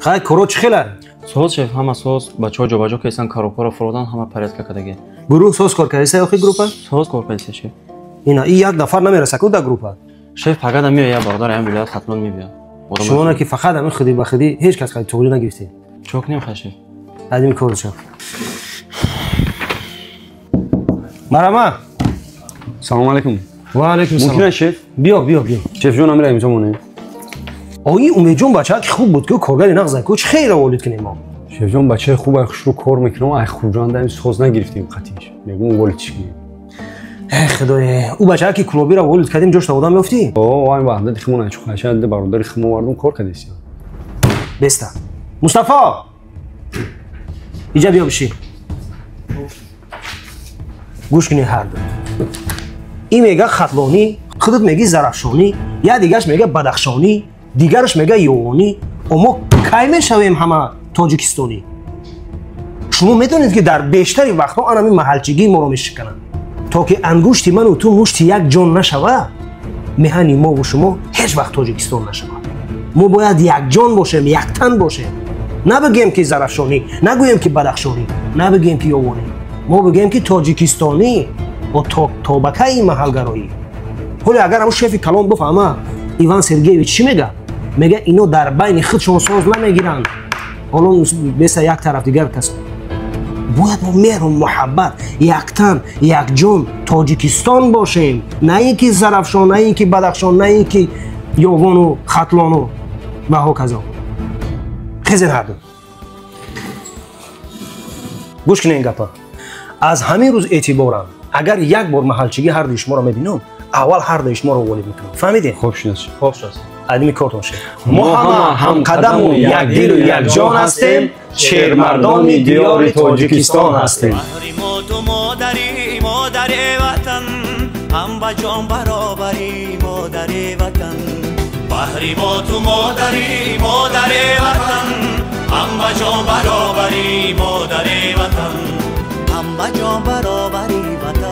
Хай, коро чӣ хела? Соз шеф, ҳама соз, бачаҳо ҷобаҷо карданд, коробкаро фуродан, ҳама порядка кардаги. Гурӯҳ соз кор кардиса охи группа? Соз кор кардиса шеф. Ина, и як нафар намераса ку дар группа? Шеф, пагада меояд, як бародар ҳам вилоят Хатлон мебиёд. Шумо ки фақат ҳамин худи ба худи ҳеҷ кас хай туғри нагирифтед. Чо кунем хай шеф? Адими корча. Марама. Салом алейкум. Ва алейкум салом. Мумкин шеф? Биё, биё, биё. Шеф ҷон, амира имзо монем. Ои Умедҷон бача ки хуб буд, ки коргари нағз ку, чӣ хеле волид кунем мо? Шеф ҷон, бачаи хуб, ай хушрӯ кор мекунам, ай хурҷон даим соз нагирифтем қатиш. Мегум волид чӣ кунем? Эй худое, ӯ бача ки клубиро волид кардем, ҷошта одам ёфтӣ? О, ай ваҳдати химон ай чухайша бародари химо вардум кор кардесия. Беста. Мустафо! Иҷа биё биши. Гӯш кунӣ ҳарду. Ин мега Хатлонӣ, худат меги Зарафшонӣ, як дигараш мега Бадахшонӣ, дигараш мега Ёвонӣ. Мо кай мешавем ҳама тоҷикистонӣ? Шумо медонед, ки дар бештари вақтҳо анами маҳалчигии моро мешикананд. То ки ангушти ману ту мушти як ҷон нашава, меҳани мову шумо ҳеҷ вақт Тоҷикистон нашава. Мо бояд якҷон бошем, яктан бошем. Набигем ки Зарафшонӣ, нагӯем ки Бадахшонӣ, набигем ки Ёвонӣ. Мо бигем ки тоҷикистонӣ. Бо то ба кай ин маҳалгароӣ? Ҳоле агар ҳамун шефи калон бифаҳма, Иван Сергеевич чӣ мега? Мега ино дар байни худшон соз намегиранд. Ҳоло беса як тараф дигар кас. Бояд бо меҳру муҳаббат яктан, якҷон Тоҷикистон бошем. На ин ки Зарафшон, на ин ки Бадахшон, на ин ки Ёвону Хатлону ва ҳоказо. Хезен ҳарду. Гӯш кунед ин гапа. Аз ҳамин рӯз эътиборам, агар як бор маҳалчигӣ ҳардуи шуморо мебинам, аввал ҳардуи шуморо волид мекунам. Фаҳмидед? Хуб шуд. Хуб шуд. Адими кортон шед. Мо ҳама ҳамқадаму якдилу якҷон ҳастем, шермардони диёри Тоҷикистон ҳастем. Баҳри мо ту модари, модари ватан, ҳам ба ҷон баробари, модари ватан. Баҳри мо ту модари, модари ватан, ҳам ба ҷон баробари, модари ватан. Ҳам ба ҷон баробари ватан.